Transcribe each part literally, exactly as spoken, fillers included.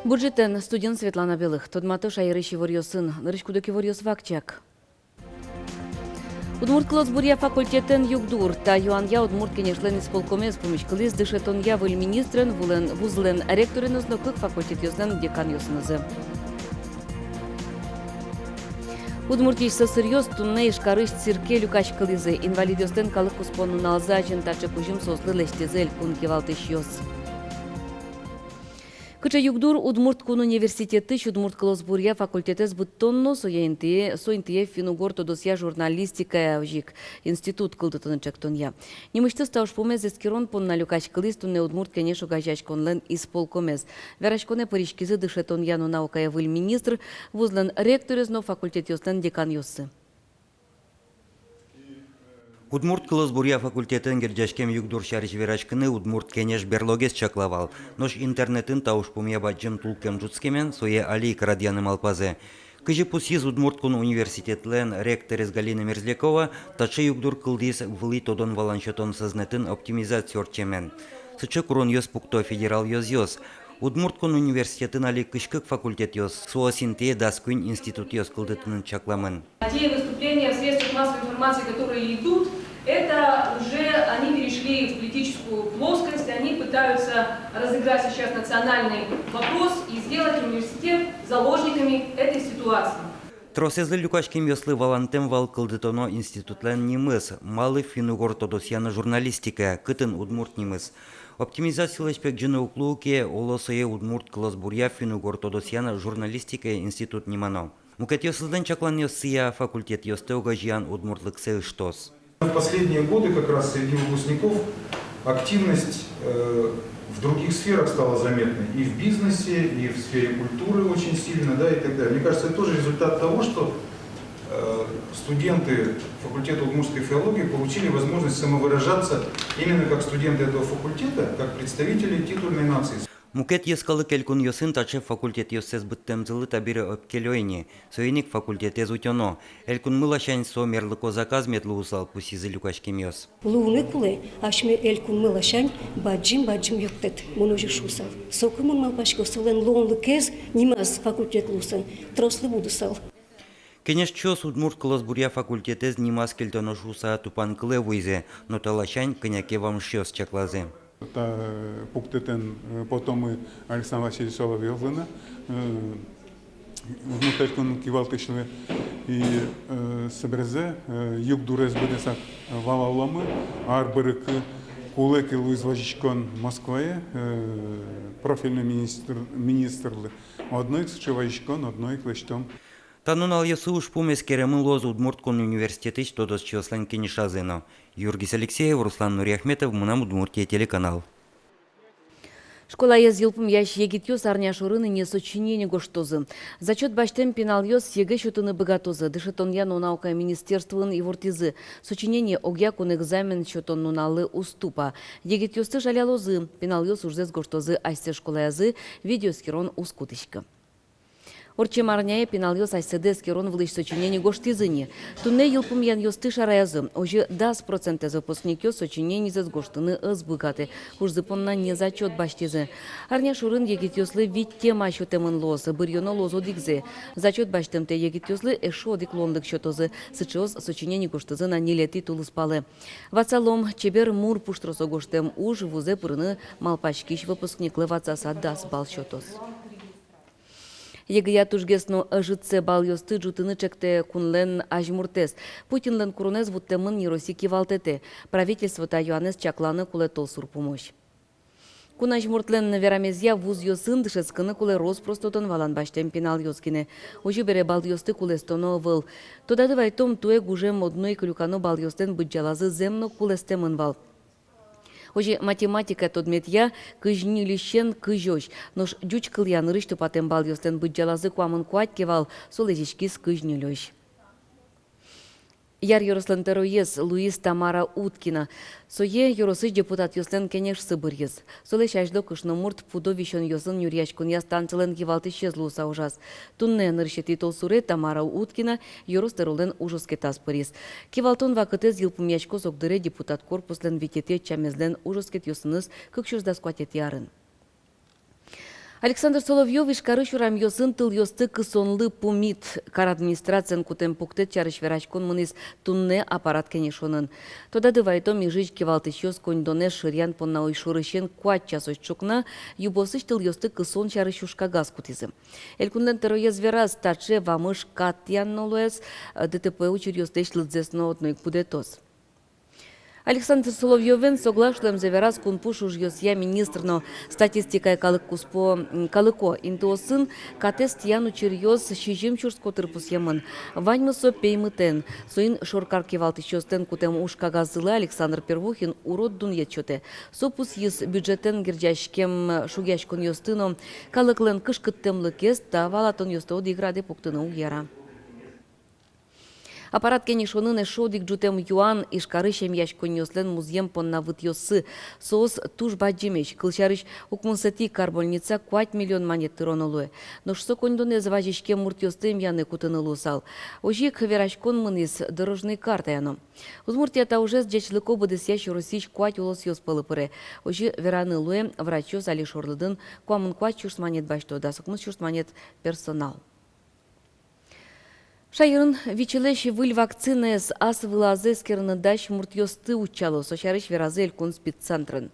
Бур ӝытэн! Студиын Светлана Белых. Тодмато шаерысь иворъёсын. Нырысь куд-ог иворъёс вакчияк. Удмурт кылосбуръя факультетэн югдур. Та юанъя Удмурт Кенешлэн исполкомез пумиськылӥз дышетонъя выль министрен, вузлэн ректореныз но кык факультетъёслэн деканъёсынызы. Удмуртиысь сӧсыръёс туннэ Ижкарысь цирке люкаськылӥзы. Инвалидъёслэн калык куспо нуналзы азьын таӵе кузьым соослы лэсьтӥзы элькун кивалтӥсьёс. Кыӵе югдур Удмурт кун университетысь удмурт кылосбуръя факультетэз быдтон но сое интые, со интые финн-угор тодосъя журналистикая озьы ик институт кылдытыны ӵектонъя. Нимысьтыз та ужпумез эскерон понна люкаськылӥз туннэ Удмурт Кенеш огазеяськонлэн исполкомез. Вераськонэ пыриськизы дышетонъя но наукая выль министр, вузлэн ректорез но факультетъёслэн деканъёссы. Удмурт кылосбуръя факультетэн герӟаськем югдур сярысь вераськыны Удмурт Кенеш берлогес чакла вал, нош интернетын та ужпумъя бадӟым тулкым ӝутскемен, сое али ик радъяны малпазы. Кызьы пусйиз Удмурт кун университетлэн ректорез Галина Мерзлякова, таӵе югдур кылдӥз вылӥ тодон-валан сётон сӧзнэтын оптимизация ортчемен. Сыӵе куронъёс пукто федерал ёзъёс. Удмурт кун университетын али кызь кык факультетъёс, соос интые дас куинь институтъёс кылдытыны чакламын. Те выступления в средствах массовой информации, которые идут, это уже они перешли в политическую плоскость, они пытаются разыграть сейчас национальный вопрос и сделать университет заложниками этой ситуации. Тросэзлы люкаськемъёслы валантэм вал кылдытоно институтлэн нимыз, малы финн-угор тодосъя но журналистикая, кытын удмурт нимыз. Оптимизацилэсь пегӟыны уг луы ке, оло, сое удмурт кылосбуръя, финн-угор тодосъя но журналистикая институт нимано. Мукетъёсызлэн чакланъёссыя, факультетъёсты огазеян удмуртлыксэ ыштоз. В последние годы как раз среди выпускников активность, э, в других сферах стала заметной. И в бизнесе, и в сфере культуры очень сильно, да, и так далее. Мне кажется, это тоже результат того, что, э, студенты факультета удмуртской филологии получили возможность самовыражаться именно как студенты этого факультета, как представители титульной нации. Мукет йӧскалык элькунъёсын таӵе факультетъёссэс быдтэмзылы табере ӧпкелё ини. Соин ик факультетэз утёно. Элькунмы ласянь со мерлыко заказ мед луысал, пусйизы люкаськемъёс. Луыны кулэ асьме элькунмы ласянь бадӟым-бадӟым юрттэт, мон озьы шуысал. Соку, мон малпасько, солэн луонлыкез нимаз факультет луыса трослы будысал. Кенешчиос удмурт кылосбуръя факультетэз нимаз кельтоно шуыса тупан кылэ вуизы, но та ласянь кӧня ке вамышъёс чаклазы. Та, э, пуктытэн, э, потомы Александр Васильевич Соловьёвлы но, э, Удмурт Элькун кивалтӥсьлы. И, э, собере, э, югдурез быдэсак валаломы, арбериськыны кулэ ке луиз вазиськон Москвае, э, профильный министр, министрлы. Одно ик сыӵе вазиськон, одно ик лэсьтом. Та нуналъёсы ужпум эскеремын луоз Удмурт кун университетысь тодосчиослэн кенешазы но. Юргис Алексеев, Руслан Нуриахметов, «Мынам Удмуртие» телеканал. Школаез йылпумъясь егитъёс арня шорын ини сочинение гожтозы. Зачёт басьтэм пиналъёс ЕГЭ сётыны быгатозы. Дышетонъя но наукая министерствоын ивортӥзы: сочинение огъя кун экзамен сётон нуналлы уз тупа. Егитъёсты жалялозы, пиналъёс ужзэс гожтозы асьсэ школаязы, видеоэскерон уз кутӥськы. Ортчем арняе пиналъёс асьсэды эскерон вылысь сочинение гожтӥзы ини. Туннэ йылпумъянъёсты шараязы. Озьы дас процентэз выпускникъёс сочиненизэс гожтыны ӧз быгатэ, ужзы понна не зачёт басьтӥзы. Арня шорын егитъёслы вить тема сётэмын луоз, быръёно луоз одӥгзэ. Зачёт басьтэмтэ егитъёслы эшшо одӥг луонлык сётозы: сыӵеос сочинение гожтӥзы на ньылетӥ тулыспалэ. Ватсалом: чебер мур пуштросо гожтэм уж вузэ пырыны малпаськись выпускниклы ватсаса дас балл сётоз. ЕГЭ-я тужгес но ӧжытсэ баллъёсты ӝутыны ӵектэ кунлэн азьмуртэз. Путинлэн куронэз вуттэмын ни Россия кивалтэтэ. Правительство та юанэз чакланы кулэ толсур пумозь. Кун азьмуртлэн верамезъя, вузъёсын дышетскыны кулэ рос-прос тодон-валан басьтэм пиналъёс гинэ. Озьы бере, баллъёсты кулэстоно ӧвӧл. Тодады вайытом, туэ гужем одно ик люкано баллъёслэн быдӟалазы зэм но кулэстэмын вал. Озьы математика тодметъя кызь ньыльысен кызёзь, нош ӟуч кылъя нырысь тупатэм баллъёслэн быдӟалазы куамын куать ке вал, со лэзиськиз кызь ньылёзь. Яр ёрослэн тӧроез луиз Тамара Уткина. Сое ёросысь депутатъёслэн кенешсы быръиз. Солэсь азьло кышномурт пудо висёнъёсын нюръяськонъя станцилэн кивалтӥсез луыса ужаз. Туннэ, нырысетӥ толсуре, Тамара Уткина ёрос тӧролэн ужоскетаз пыриз. Кивалтон вакытэз йылпумъяськоз огдыре депутат корпуслэн витетӥ ӧтчамезлэн ужоскетъёсыныз кык сюрс дас куатетӥ арын. Александр Соловьёв Ижкарысь урамъёсын тылъёсты кысонлы пумит. Кар администрациен кутэм пуктэт сярысь вераськон мынӥз туннэ аппарат кенешонын. Тодады вайытом, Ижысь кивалтӥсьёс коньдонэз шыръян понна уйшорысен куать часозь ӵукна юбосысь тылъёсты кысон сярысь ужкагаз кутӥзы. Элькунлэн тӧроез вераз, таӵе вамыш кат тӥян но луэ, э, ДТП учыръёслэсь лыдзэс но одно ик будэтоз. Александр Соловьёвен соглаш луэмзэ вераз кунпуш ужъёсъя министр но. Статистикая калык куспо, м, калыко интыосын катэз тӥян учыръёс сизьым сюрс котыр пусъемын. Ваньмыз со пеймытэн. Соин шоркар кивалтӥсьёслэн кутэм ужкагаззылы Александр Первухин урод дунъет сётэ. Со пусйиз, бюджетэн герӟаськем шугъяськонъёсты но калыклэн кышкыттэмлыкез та валатонъёсты одӥг радэ пуктыны уг яра. Аппарат кенешонын эшшо одӥг ӝутэм юан — Ижкарысь эмъяськонниослэн музъем понна вытъёссы. Соос туж бадӟымесь. Кылсярысь, укмысэтӥ кар больница куать миллион манет тыроно луэ. Нош со коньдонэз вазиськем муртъёсты эмъяны кутыны луысал. Озьы ик вераськон мынӥз дорожной картая но. Удмуртия та ужез ӟечлыко быдэсъясь Россиысь куать улосъёс пӧлы пыре. Озьы вераны луэ, врачъёс али шорлыдын куамын куать сюрс манет басьто, дас укмыс сюрс манет — персонал. Шаерын вичылэсь выль вакцинаез ас вылазы эскерыны дась муртъёсты утчало. Со сярысь веразы элькун СПИД-центрын.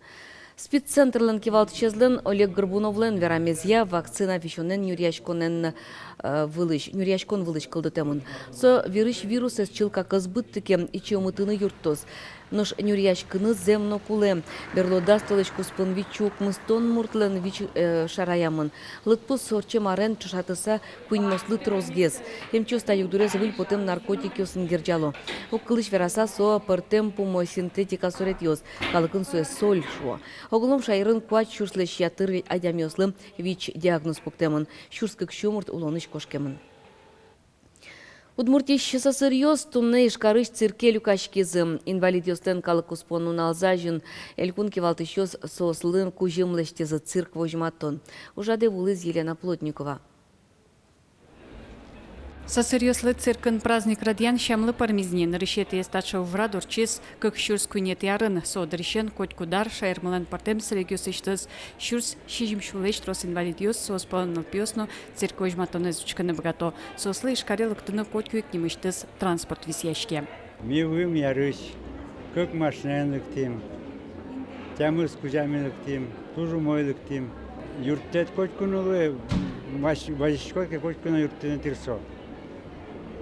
СПИД-центрлэн кивалтӥсезлэн Олег Горбуновлэн верамезъя, вакцина висёнэн нюръяськонэн, э, вылысь, нюръяськон вылысь кылдытэмын. Со вирысь вирусэз чылкак ӧз быдты ке, ичиомытыны юрттоз. Нош нюръяськыны зэм но кулэ. Берло дас толэзь куспын вить сю укмыстон муртлэн ВИЧ, э, шараямын. Лыдпус ортчем арен ӵошатыса куиньмослы тросгес. Эмчиос та югдурез выль потэм наркотикъёсын герӟало. Огкылысь вераса, со пӧртэм пумо синтетика суретъёс. Калыкын сое соль шуо. Оглом шаерын куать сюрслэсь ятыр адямиослы ВИЧ диагноз пуктэмын, сюрс кык сю мурт улонысь кошкемын. Удмуртиысь сӧсыръёс туннэ Ижкарысь цирке люкаськизы. Инвалидъёслэн калык куспо нуналзы азьын элькун кивалтӥсьёс соослы кузьым лэсьтӥзы — цирк возьматон. Ужрадэ вуылӥз Елена Плотникова. Сӧсыръёслы циркын праздник радъян сямлы пӧрмиз ни. Нырысетӥез таӵе ужрад ортчиз кык сюрс куинетӥ арын. Со дырысен котькуд ар шаермылэн пӧртэм сэрегъёсысьтыз сюрс сизьым сюлэсь трос инвалидъёс, соос пӧлын нылпиос но, цирк возьматонэз учкыны быгато. Соослы Ижкаре лыктыны котьку ик нимысьтыз транспорт висъяське. Ми вуим ярысь, кык машинаен лыктӥм, тямыс кузямен лыктӥм, туж умой лыктӥм. Юрттэт котьку но луэ, вазь-, вазиськод ке, котьку но юрттыны тыршо.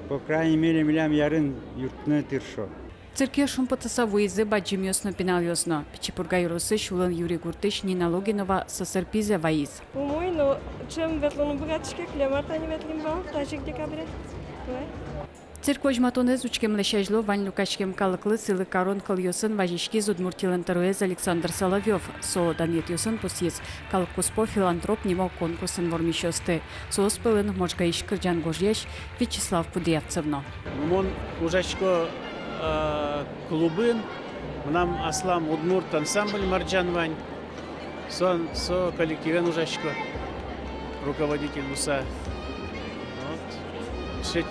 По крайней мере, милям ярын юрттыны тыршо. Цирке шумпотыса вуизы бадӟымъёс но, пиналъёс но. Пичи Пурга ёросысь Улын Юри гуртысь Нина Логинова сӧсыр пизэ вайиз. Умой, но ӵем ветлыны уг быгатӥськы, кылем ар тани ветлӥм вал, тазьы ик декабре. Давай. Цирк возьматонэз учкемлэсь азьло вань люкаськем калыклы сӥлы карон кылъёсын вазиськиз Удмуртилэн тӧроез Александр Соловьёв. Со данъетъёсын пусйиз калык куспо «Филантроп» нимо конкурсын вормисьёсты. Соос пӧлын Можгаысь кырӟан гожъясь Вячеслав Кудрявцев но. Мон ужасько, э, клубын, мынам аслам удмурт ансамбль «Марӟан» вань. Со, со коллективен ужасько, руководитель луыса. Вот. Дышет-,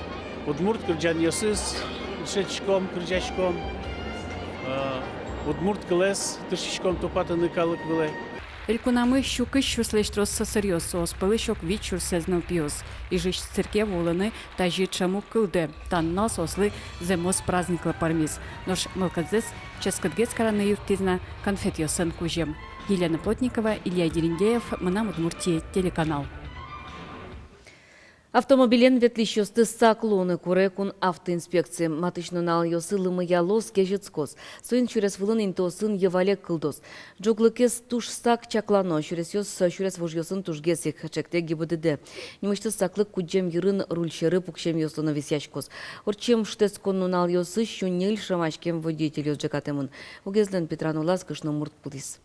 удмурт кырӟанъёсыз дышетӥськом, кырӟаськом. Э, удмурт кылэз тыршиськом тупатыны калык вылэ. Элькунамы сю кызь сюрслэсь трос сӧсыръёс, соос пӧлысь ог вить сюрсэз нылпиос. Ижысь цирке вуылыны тазьы ӵем уг кылды. Та нунал соослы зэмос праздниклы пӧрмиз. Нош мылкыдзэс ческытгес караны юрттӥз на конфетъёсын кузьым. Елена Плотникова, Илья Дерендяев, «Мынам Удмуртие» телеканал. Автомобилен ветлӥсьёсты сак луыны куре кун автоинспекция. Матысь нуналъёсы лымыялоз, кезьытскоз. Соин сюрес вылын интыосын йӧвалег кылдоз. Ӝоглыкез туж сак чаклано, сюресъёс, сюрес вожъёсын тужгес ик, ӵектэ ГИБДД. Нимысьтыз саклык кудӟем йырын руль сьӧры пуксемъёслы но висъяськоз. Ортчем шутэтскон нуналъёсы сю ньыль шӧмаськем водительёс ӝегатэмын. Огезлэн питран улаз кышномурт пыриз.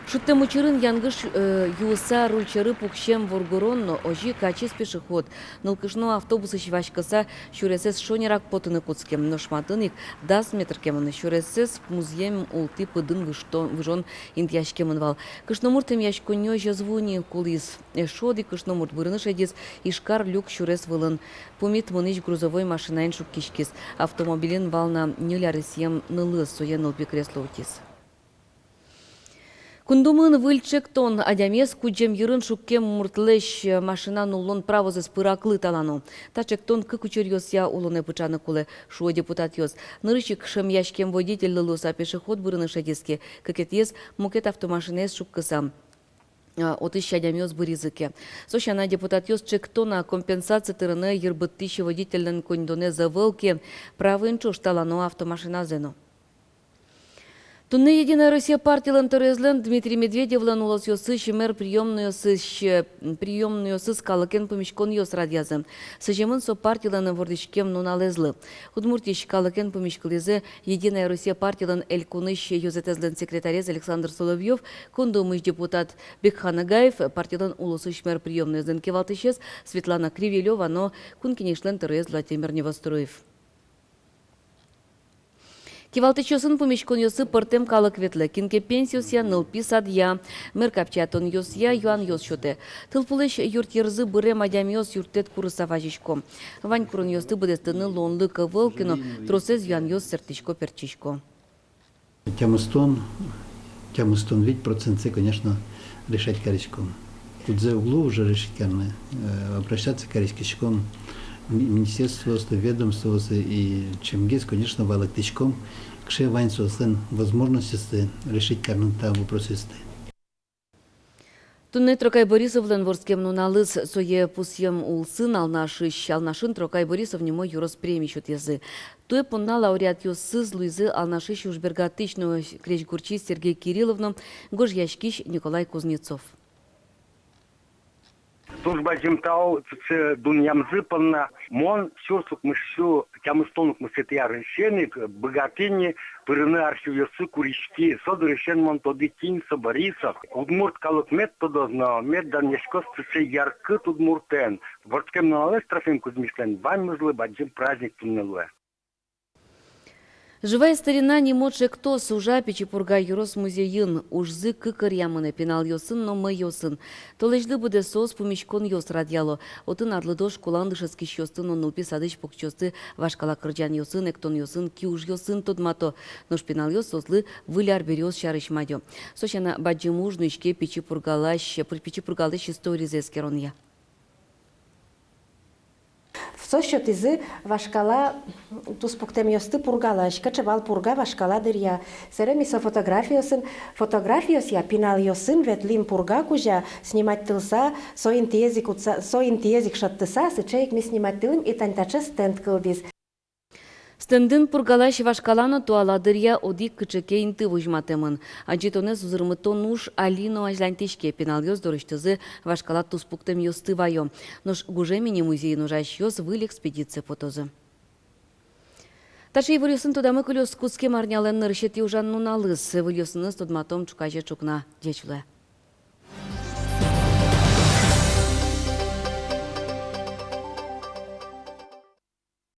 Шудтэм учырын янгыш, э, юыса руль сьӧры пуксем воргорон но, озьы ик ачиз пешеход. Нылкышно автобусысь васькыса сюресэз шонерак потыны кутске. Нош матын ик дас метр кемын. Сюресэз музъем ултӥ пыдын выжто-, выжон интыяськемын вал. Кышномурт эмъяськонниозь ӧз ву ни, кулӥз. Эшшо одӥг кышномурт бырыны шедиз Ижкар люк сюрес вылын. Пумит мынӥсь грузовой машинаен шуккиськиз. Автомобилен вал на ньыль аресъем нылыз, сое нылпи кресло утиз. Кун Думаын выль ӵектон: адямиез кудӟем йырын шуккем муртлэсь машина нуллон правозэс пыраклы талано. Та ӵектон кык учыръёсъя улонэ пыӵаны кулэ, шуо депутатъёс. Нырысь ик шӧмъяськем водительлы луыса пешеход бырыны шедиз ке, кыкетӥез — мукет автомашинаез шуккыса, а, отысь адямиос быризы ке. Со сяна депутатъёс ӵектонэ компенсация тырыны йыр быдтӥсь водительлэн коньдонэз ӧвӧл ке, правоен ӵош талано автомашиназэ но. Туннэ «Единая Россия» партилэн тӧроезлэн Дмитрий Медведевлэн улосъёсысь мер приёмнойёсысь, приёмнойёсыз калыкен пумиськонъёс радъязы. Сӥземын со партилэн вордӥськем нуналэзлы. Удмуртиысь калыкен пумиськылӥзы «Единая Россия» партилэн элькунысь ёзэтэзлэн секретарез Александр Соловьёв, Кун Думаысь депутат Бекхан Агаев, партилэн улосысь мер приёмнойезлэн кивалтӥсез Светлана Кривилёва но Кун Кенешлэн тӧроез Владимир Невоструев. Кивалтӥсьёсын пумиськонъёсы пӧртэм калык ветлэ: кин ке пенсиосъя, нылпи садъя, мер капчиятонъёсъя юанъёс сётэ. Тылпулэсь юрт йырзы бырем адямиос юрттэт курыса вазисько. Вань куронъёсты быдэстыны луонлык ӧвӧл ке но, тросэз юанъёс сэрттӥсько-пертчисько. Тямыстон, тямыстон вить процентсэ, конечно, решать кариськом. Кудзэ уг луы уже решить карыны, э, обращаться кариськиськом ми-, министерствоосы, ведомствоосы, и ӵемгес, конечно, валэктӥськом, кыӵе вань соослэн возможностьёссы решить карыны та вопросъёсты. Туннэ Трокай Борисовлэн вордскем нуналыз. Сое пусъем улсын Алнашысь, Алнашын Трокай Борисов нимо ёрос преми сётӥзы. Туэ понна лауреатъёсыз луизы Алнашысь ужбергатӥсь но крезьгурчи Сергей Кириллов но гожъяськись Николай Кузнецов. Туж бадӟым тау сыӵе дунъямзы понна. Мон сюрс укмыссю тямыстон укмысэтӥ арысен ик быгатӥ ни пырыны архивъёсы, куриськи, со дырысен мон тодӥ, кин со Борисов. Удмурт калык мед тодоз но мед данъяськоз сыӵе яркыт удмуртэн. Вордскем нуналэз Трофим Кузьмичлэн ваньмызлы бадӟым праздник туннэ луэ. «Живая старина» нимо ӵектос ужа Пичи Пурга ёрос музейын. Ужзы кык ӧръя мынэ: пиналъёсын но мӧйыосын. Толэзьлы быдэ соос пумиськонъёс радъяло. Отын арлыдо школаын дышетскисьёсты но нылпи садысь покчиосты вашкала кырӟанъёсын, эктонъёсын, киужъёсын тодмато. Нош пиналъёс соослы выль арбериос сярысь мадё. Со сяна, бадӟым уж нуиське Пичи Пургалась, Пичи Пургалэсь историзэ эскеронъя. Соос сётӥзы вашкала туспуктэмъёсты Пургалась, кыӵе вал Пурга вашкала дыръя. Сэре ми со фотографиосын, фотографиосъя пиналъёсын ветлӥм Пурга кузя, сниматьтылыса, со интыез ик утса-, со интыез ик шедьтыса, сыӵе ик ми сниматьтылӥм, и тани таӵе стенд кылдӥз. Стендын Пургалась вашкала но туала дыръя одӥг кыӵе ке инты возьматэмын. Адӟытонэз узырмытон уж али но азьланьтӥське. Пиналъёс дорысьтызы вашкала туспуктэмъёсты ваё. Нош гужем ини музейын ужасьёс выль экспедицие потозы. Таӵе иворъёсын тодамы кылёз кутскем арнялэн нырысетӥ ужан нуналыз. Выльёсыныз тодматом ӵуказе ӵукна. Ӟеч луэ.